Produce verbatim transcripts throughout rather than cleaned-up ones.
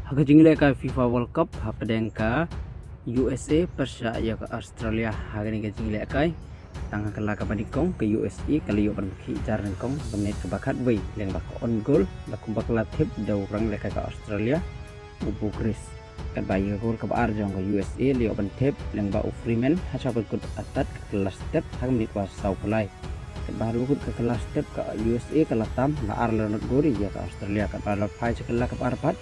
Ha ka jinglehkai FIFA World Cup hapdeng ka U S A pyrshah ïa ka Australia, ha kane ka jinglehkai tang ha ka la kaba nyngkong ka U S A ka la ïoh ban khih jar nyngkong ha ka minit kaba khatwei lyngba ka own goal, da kumba ka la thep da u ranglehkai ka Australia, u Bogiris. Katba ïa ka goal kaba ar jong ka U S A la ïoh ban thep lyngba u Freeman ha shwa ban kut atat ka kylla step ha ka minit kaba sawphew lai. Katba ha kut ka kylla step ka U S A ka la tam, la ar la not goal ïa ka Australia. Katba la phai sha ka kylla kaba ar pat,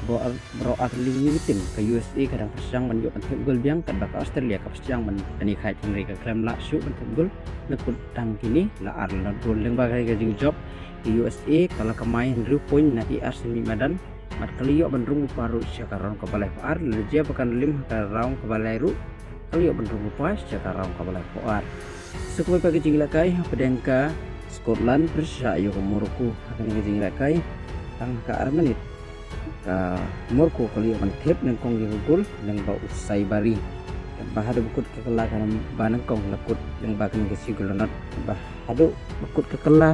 baroh ar, baroh ar tylli ki tim ka U S A ka dang pyrshang ban ïoh ban thep goal biang, katba ka Australia ka pyrshang ban pyni khaid, hynrei ka khlem lah shuh ban thep goal. Na kut tang kine la ar la not goal. Lyngba kane ka jingjop ka U S A ka la kamai hynriew point na ki arsien miet madan. Bad ka la ïoh ban rung lypa ruh sha ka round kaba laiphew ar, la jia ba kan lim ha ka round kaba lai ruh, ka la ïoh ban rung lypa sha ka round kaba laiphew ar. Sa kawei pat ka jinglehkai hapdeng ka Scotland pyrshah ïa ka Morocco, ha kane ka jinglehkai tang ha ka ar minit ka Morocco ka la ïoh ban thep nyngkong ïa ka goal lyngba u Saibari. Katba haduh ba kut ka kylla kaba nyngkong la kut lyngba kane ka shi goal la not. Katba haduh ba kut ka kylla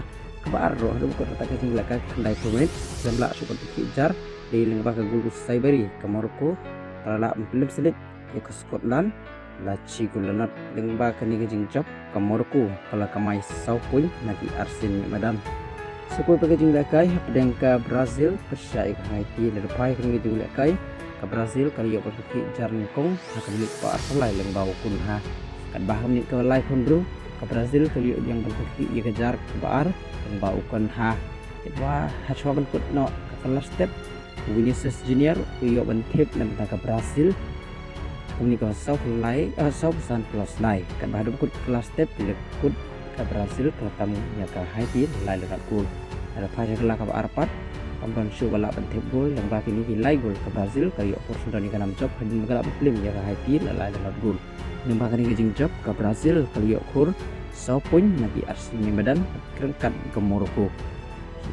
kaba ar ruh, haduh ba kut atat ka jinglehkai ka khyndai phew minit, khlem lah shuh ban khih jar. Dei lyngba ka goal u Saibari ka Morocco ka la lah ban pynlip syllit ïa ka Scotland, la shi goal la not. Lyngba kane ka jingjop ka Morocco ka la kamai saw point na ki arsien miet madan. Sa kawei pat ka jinglehkai hapdeng ka Brazil pyrshah ïa ka Haiti, la da phai kane ka jinglehkai ka Brazil ka la ïoh ban khih jar nyngkong ha ka minit kaba arphew lai lyngba u Cunha. Katba ha ka minit kaba laiphew hynriew ka Brazil ka la ïoh biang ban khih ïa ka jar kaba ar lyngba u Cunha. Katba ha shwa ban kut noh ka kylla step, u Vinicius Junior u ïoh ban thep na bynta ka Brazil. Kumne ka sawphew lai, eh, sawphew san plus lai. Katba haduh ba kut ka kylla step, ki la kut ka Brazil ka la tam ïa ka Haiti lai la not goal. Lada phai sha ka kylla kaba ar pat, kam don shuh ba lah ban thep goal. Lyngba kine ki lai goal ka Brazil ka la ïoh khur sngewdon ïa ka nam jop hadien ba ka la pynlip ïa ka Haiti la lai la not goal. Lyngba kane ka jingjop ka Brazil ka la ïoh khur saw point na ki arsien miet madan ryngkat ka Morocco.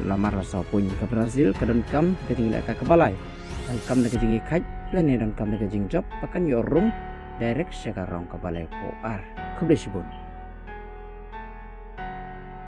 Lamar la saw point, ka Brazil ka donkam ka jinglehkai kaba lai, donkam da ka jingïakhaid lane donkam da ka jingjop ba kan ïoh rung direct sha ka round kaba laiphew ar. Khublei shibun.